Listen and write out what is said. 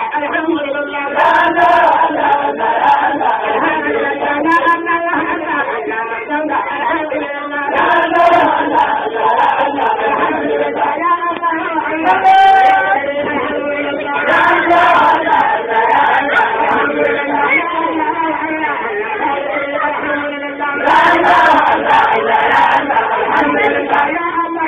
Alhamdulillah, la la la la la, alhamdulillah, la la la la la, alhamdulillah, la la la la la, alhamdulillah, ya Allah, alhamdulillah, la la la la, alhamdulillah, ya Allah, alhamdulillah, la la la la la, alhamdulillah, ya Allah, la la la la la, alhamdulillah, ya Allah,